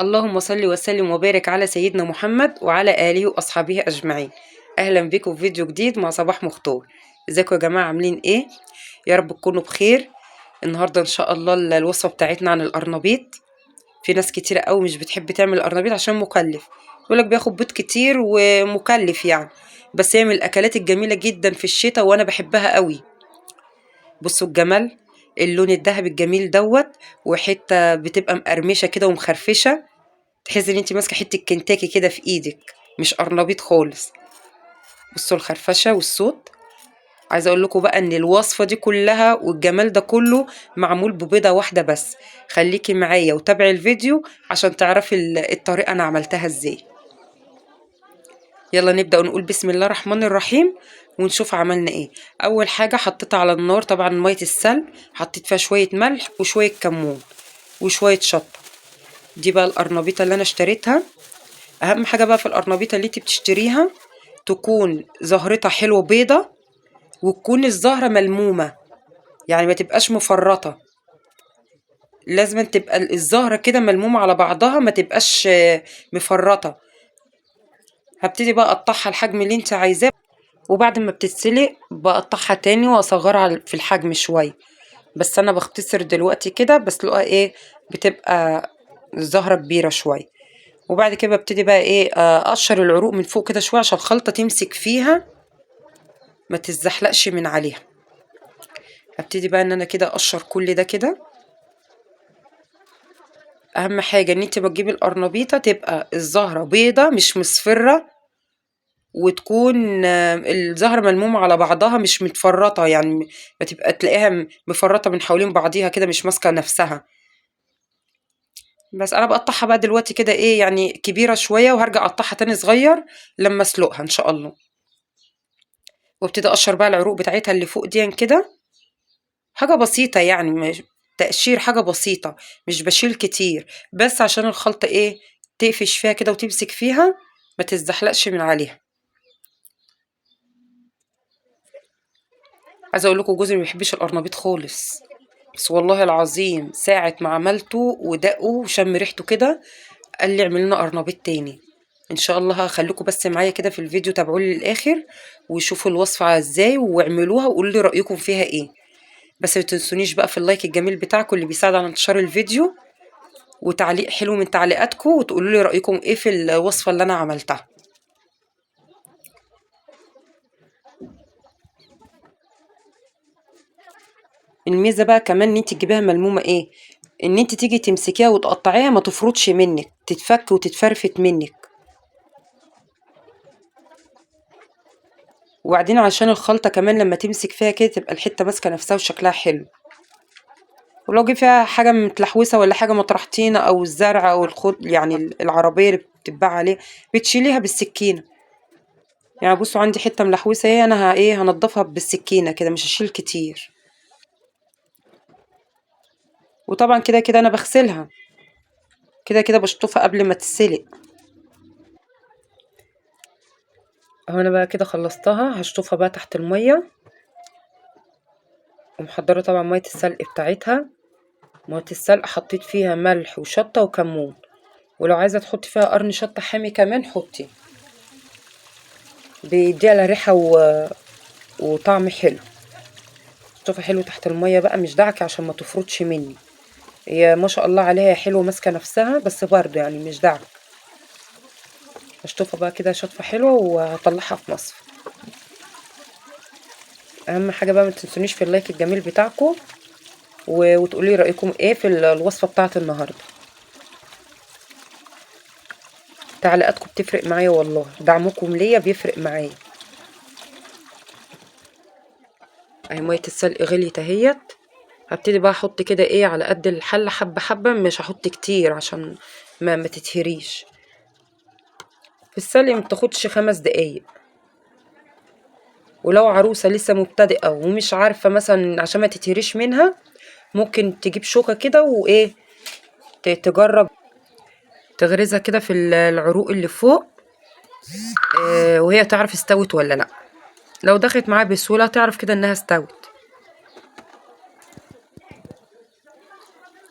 اللهم صل وسلم وبارك على سيدنا محمد وعلى آله وأصحابه أجمعين. أهلا بكم في فيديو جديد مع صباح مختار. ازيكم يا جماعة، عاملين ايه؟ يا رب تكونوا بخير. النهاردة ان شاء الله الوصفة بتاعتنا عن القرنبيط. في ناس كتيرة قوي مش بتحب تعمل القرنبيط عشان مكلف، يقولك بياخد بيض كتير ومكلف يعني، بس هي من الأكلات الجميلة جدا في الشتاء وأنا بحبها قوي. بصوا الجمال، اللون الذهبي الجميل دوت، وحتة بتبقى مقرمشة كده ومخرفشة، تحس ان انت ماسكه حتة كنتاكي كده في ايدك، مش قرنبيط خالص. بصوا الخرفشه والصوت. عايزه اقول لكم بقى ان الوصفة دي كلها والجمال ده كله معمول ببيضه واحدة بس. خليكي معايا وتابعي الفيديو عشان تعرفي الطريقة انا عملتها ازاي. يلا نبدا ونقول بسم الله الرحمن الرحيم ونشوف عملنا ايه. اول حاجة حطيتها على النار طبعا مية السلق، حطيت فيها شوية ملح وشوية كمون وشوية شطه. دي بقى القرنبيطه اللي انا اشتريتها. اهم حاجة بقى في القرنبيطه اللي انت بتشتريها تكون زهرتها حلوة بيضة، وتكون الزهرة ملمومه، يعني ما تبقاش مفرطة. لازم تبقى الزهرة كده ملمومه على بعضها، ما تبقاش مفرطة. هبتدي بقى اقطعها الحجم اللي انت عايزاه، وبعد ما بتتسلق بقطعها تاني واصغرها في الحجم شوية، بس انا بختصر دلوقتي كده، بسلقها ايه، بتبقى الزهرة كبيرة شوية. وبعد كده ببتدي بقى ايه، اقشر العروق من فوق كده شوية عشان الخلطة تمسك فيها ما تتزحلقش من عليها. هبتدي بقى ان انا كده اقشر كل ده كده. اهم حاجة ان انت بتجيبي القرنبيطه تبقى الزهرة بيضة مش مصفره، وتكون الزهرة ملمومه على بعضها مش متفرطه، يعني ما تبقى تلاقيها مفرطة من حوالين بعضيها كده، مش ماسكه نفسها. بس انا بقطعها بقى دلوقتي كده ايه، يعني كبيرة شوية، وهرجع اقطعها تاني صغير لما اسلقها ان شاء الله. وابتدي اقشر بقى العروق بتاعتها اللي فوق دي كده، حاجة بسيطة يعني، مش تقشير، حاجة بسيطة، مش بشيل كتير، بس عشان الخلطة ايه تقفش فيها كده وتمسك فيها ما تتزحلقش من عليها. عايزه اقول لكم جوزي ما بيحبش القرنبيط خالص، بس والله العظيم ساعة ما عملته ودقة وشم ريحته كده قال لي اعمل لنا قرنبيط تاني. ان شاء الله هخليكم بس معايا كده في الفيديو، تابعوني للاخر وشوفوا الوصفة ازاي واعملوها وقولوا لي رايكم فيها ايه. بس ما تنسونيش بقى في ال like الجميل بتاعكم اللي بيساعد على انتشار الفيديو، وتعليق حلو من تعليقاتكم، وتقولوا لي رايكم ايه في الوصفة اللي انا عملتها. الميزة بقى كمان ان انت تجيبيها ملمومه ايه، ان انت تيجي تمسكيها وتقطعيها ما تفرطش منك، تتفك وتتفرفت منك. وبعدين عشان الخلطة كمان لما تمسك فيها كده تبقى الحتة ماسكه نفسها وشكلها حلو. ولو جه فيها حاجة متلحوسه ولا حاجة مطرح طينه او الزرع او الخد، يعني العربية اللي بتتباع عليها، بتشيليها بالسكينة. يعني بصوا عندي حتة ملحوسه اهي، انا ايه هنضفها بالسكينة كده، مش هشيل كتير. وطبعا كده كده انا بغسلها كده كده، بشطفها قبل ما تتسلق. اهو انا بقى كده خلصتها، هشطفها بقى تحت المية، ومحضره طبعا مية السلق بتاعتها. مية السلق حطيت فيها ملح وشطه وكمون، ولو عايزه تحطي فيها قرن شطه حامي كمان حطي، بيديها لها ريحه وطعم حلو. شطفها حلو تحت المية بقى، مش دعكه عشان ما تفرطش مني. هي ما شاء الله عليها حلوة ماسكه نفسها، بس برضه يعني مش دعكه. هشطفها بقى كده شطفه حلوة وهطلعها في مصفى. اهم حاجة بقى ما تنسونيش في اللايك الجميل بتاعكم، وتقولي لي رايكم ايه في الوصفة بتاعه النهارده. تعليقاتكم بتفرق معايا والله، دعمكم ليا بيفرق معايا. اهي مية السلق غليت اهيت. هبتدي بقى احط كده ايه على قد الحلة، حبه حبه، مش هحط كتير عشان ما تتهريش. في السلق ما بتاخدش 5 دقايق. ولو عروسه لسه مبتدئة ومش عارفه مثلا عشان ما تتهريش منها، ممكن تجيب شوكه كده وايه تجرب تغرزها كده في العروق اللي فوق، وهي تعرف استوت ولا لا. لو دخلت معاها بسهولة تعرف كده انها استوت.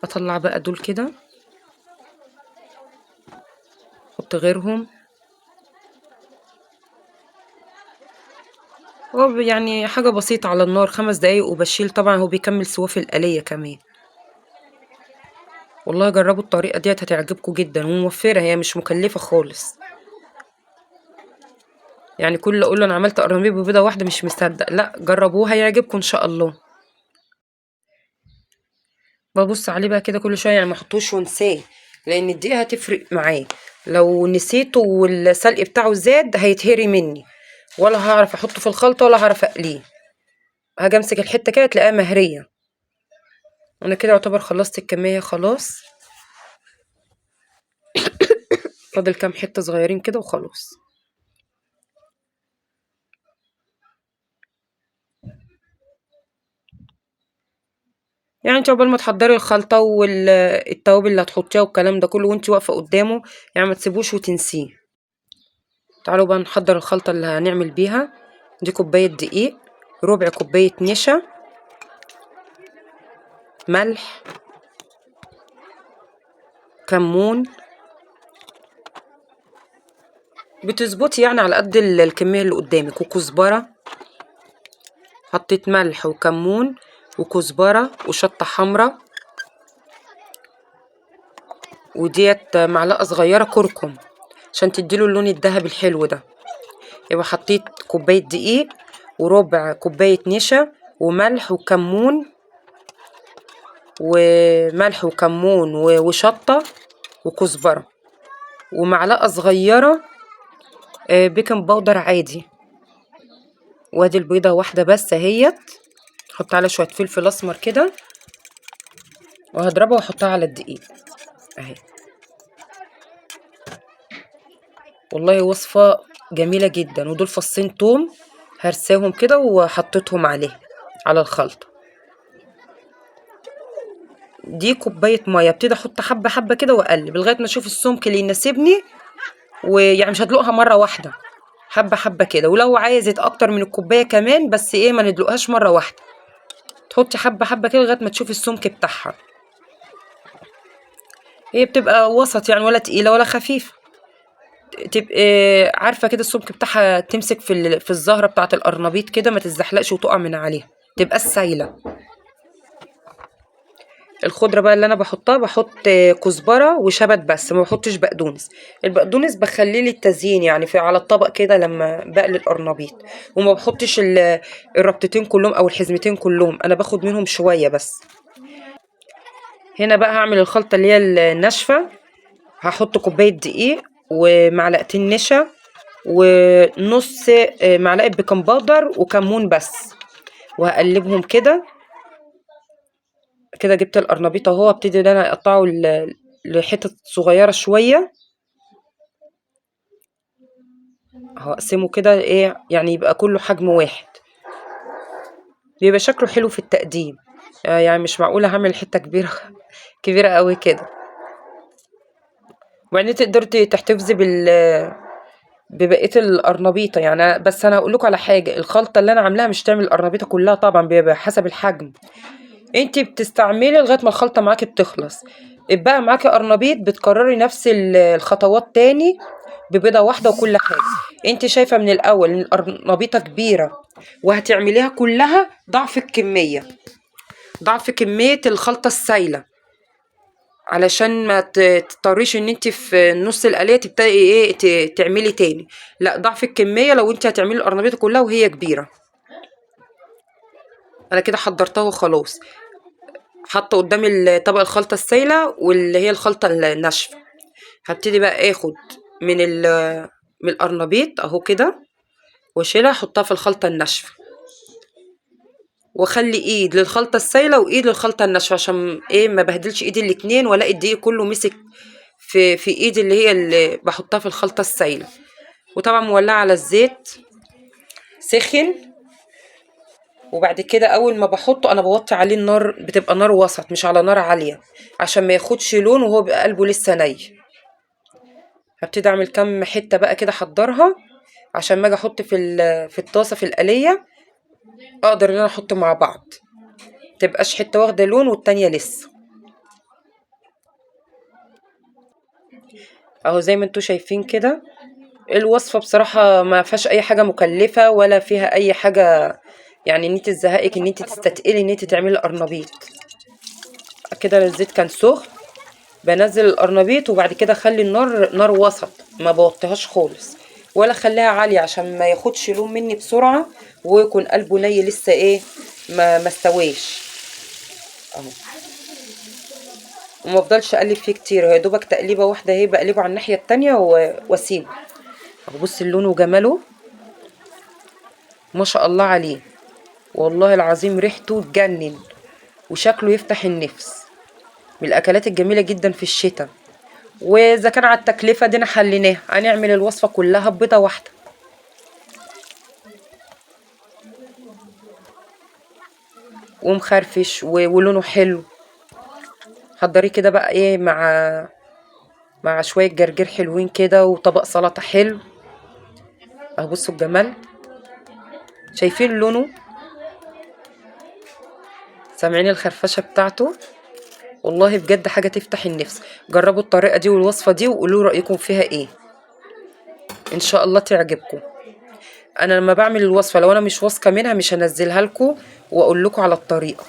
اطلع بقى دول كده. احط غيرهم. هو يعني حاجة بسيطة على النار، 5 دقايق وبشيل. طبعا هو بيكمل سواه في القلية كمان. والله جربوا الطريقة ديت هتعجبكم جدا، وموفرة، هي مش مكلفة خالص. يعني كل اللي اقول له انا عملت قرنبيط ببيضة واحدة مش مصدق، لا جربوها هيعجبكم ان شاء الله. ببص عليه بقى كده كل شوية، يعني ما احطوش وانساه، لان الدقيقة هتفرق معاه. لو نسيته والسلق بتاعه زاد هيتهري مني، ولا هعرف احطه في الخلطة ولا هعرف اقلية. هاجي امسك الحتة كده تلاقيها مهريه. انا كده يعتبر خلصت الكمية خلاص، فاضل كام حتة صغيرين كده وخلاص. يعني انت عقبال ما تحضري الخلطة والتوابل اللي هتحطيها والكلام ده كله وانت واقفة قدامه، يعني ما تسيبوش وتنسيه. تعالوا بقى نحضر الخلطة اللي هنعمل بيها. دي كوباية دقيق، ربع كوباية نشا، ملح، كمون، بتظبطي يعني على قد الكمية اللي قدامك، وكزبره. حطيت ملح وكمون وكزبره وشطه حمراء، وديت معلقه صغيرة كركم عشان تديله اللون الذهبي الحلو ده. يبقى حطيت كوباية دقيق وربع كوباية نشا وملح وكمون وملح وكمون وشطه وكزبره، ومعلقة صغيرة baking powder عادي. وادي البيضة واحدة بس اهيت، حط عليها شوية فلفل اسمر كده، وهضربها واحطها على الدقيق اهي. والله وصفه جميلة جدا. ودول فصين توم هرساهم كده وحطيتهم عليه على الخلطة. دي كوباية مية، ابتدي احط حبه حبه كده واقلب لغاية ما اشوف السمك اللي يناسبني، ويعني مش هدلقها مرة واحدة، حبه حبه كده. ولو عايزه اكتر من الكوباية كمان، بس ايه ما ندلقهاش مرة واحدة، تحطي حبه حبه كده لغاية ما تشوفي السمك بتاعها. هي بتبقى وسط يعني، ولا تقيلة ولا خفيفة، تبقى عارفه كده السمك بتاعها، تمسك في الزهرة بتاعه القرنبيط كده، ما تتزحلقش وتقع من عليها، تبقى السايله. الخضرة بقى اللي انا بحطها، بحط كزبره وشبت بس، ما بحطش بقدونس. البقدونس بخليه للتزيين يعني في على الطبق كده لما بقلي القرنبيط. وما بحطش الربطتين كلهم او الحزمتين كلهم، انا باخد منهم شوية بس. هنا بقى هعمل الخلطة اللي هي الناشفه. هحط كوباية دقيق ومعلقتين نشا ونص معلقه baking powder وكمون بس، وهقلبهم كده كده. جبت القرنبيط اهو، ابتدي ان انا اقطعه لحتت صغيرة شوية اهو، اقسمه كده ايه يعني يبقى كله حجم واحد، بيبقى شكله حلو في التقديم. يعني مش معقولة هعمل حتة كبيرة كبيرة قوي كده. وبعدين تقدري تحتفظي ببقية القرنبيطه يعني. بس انا هقول لكم على حاجة، الخلطة اللي انا عاملاها مش تعمل القرنبيطه كلها طبعا، بيبقى حسب الحجم. انت بتستعملي لغاية ما الخلطة معاكي بتخلص. اتبقى معاكي قرنبيط بتكرري نفس الخطوات تاني ببيضه واحدة وكل حاجة. انت شايفه من الاول ان القرنبيطه كبيرة وهتعمليها كلها، ضعف الكمية، ضعف كمية الخلطة السايله، علشان ما تضطريش ان انت في نص القليه تبتدي ايه تعملي تاني. لا، ضعف الكمية لو انت هتعملي القرنبيطه كلها وهي كبيرة. انا كده حضرتها وخلاص، حاطه قدامي الطبق الخلطة السايله واللي هي الخلطة الناشفه. هبتدي بقى اخد من القرنبيط اهو كده واشيلها، احطها في الخلطة الناشفه، واخلي ايد للخلطه السايله وايد للخلطه الناشفه، عشان ايه ما بهدلش ايدي الاتنين، ولا الدقيق كله مسك في ايدي اللي هي اللي بحطها في الخلطة السايله. وطبعا مولعه على الزيت سخن، وبعد كده اول ما بحطه انا بوطي عليه النار، بتبقى نار وسط مش على نار عالية عشان ما ياخدش لون وهو بيبقى قلبه لسه ني. هبتدي اعمل كام حتة بقى كده احضرها، عشان ما اجي احط في الطاسه في القليه اقدر ان انا احط مع بعض، تبقاش حتة واخده لون والتانية لسه. اهو زي ما انتوا شايفين كده. الوصفة بصراحة ما فيهاش اي حاجة مكلفة ولا فيها اي حاجة، يعني ان انت تزهقك ان انت تستتقلي ان انت تعملي القرنبيط كده. الزيت كان سخن، بنزل القرنبيط، وبعد كده اخلي النار نار وسط، ما بوطيهاش خالص ولا اخليها عالية عشان ما ياخدش لون مني بسرعة ويكون قلبه ني لسه ايه ما استويش اهو. وما افضلش اقلب فيه كتير، هي دوبك تقليبه واحدة اهي، بقلبه على الناحية التانية واسيبه اهو. بص اللون وجماله ما شاء الله عليه، والله العظيم ريحته تجنن وشكله يفتح النفس. من الاكلات الجميلة جدا في الشتاء. واذا كان على التكلفة دينا حليناها، هنعمل الوصفة كلها ببيضه واحدة. ومخرفش ولونه حلو. حضريه كده بقى ايه مع شوية جرجير حلوين كده وطبق سلطة حلو اهو. بصوا الجمال، شايفين لونه، سامعين الخرفشه بتاعته؟ والله بجد حاجة تفتح النفس. جربوا الطريقة دي والوصفه دي وقولوا رايكم فيها ايه، ان شاء الله تعجبكم. انا لما بعمل الوصفة لو انا مش واثقة منها مش هنزلها لكم واقول لكم على الطريقة.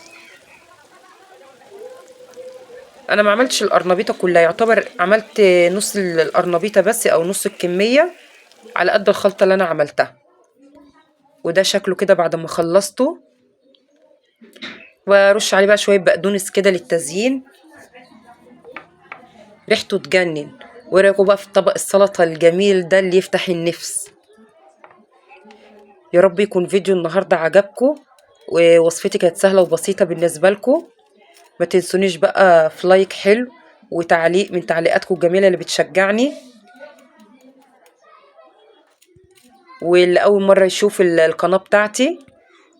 انا ما عملتش القرنبيطه كلها، يعتبر عملت نص القرنبيطه بس او نص الكمية على قد الخلطة اللي انا عملتها. وده شكله كده بعد ما خلصته. وارش عليه بقى شوية بقدونس كده للتزيين، ريحته تجنن. ورايكم بقى في طبق السلطة الجميل ده اللي يفتح النفس. يا رب يكون فيديو النهارده عجبكم ووصفتي كانت سهلة وبسيطة بالنسبة لكم. ما تنسونيش بقى في لايك حلو وتعليق من تعليقاتكم الجميلة اللي بتشجعني. واللي اول مرة يشوف القناة بتاعتي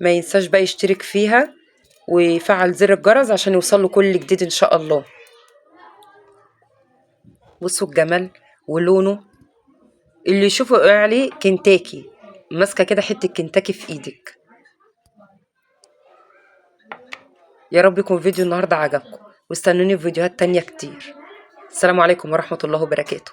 ما ينساش بقى يشترك فيها ويفعل زر الجرس عشان يوصل له كل جديد ان شاء الله. بصوا الجمال ولونه، اللي يشوفه يقول عليه كنتاكي، ماسكه كده حتة كنتاكي في ايدك. يا رب يكون فيديو النهارده عجبكم، واستنوني في فيديوهات تانية كتير. السلام عليكم ورحمة الله وبركاته.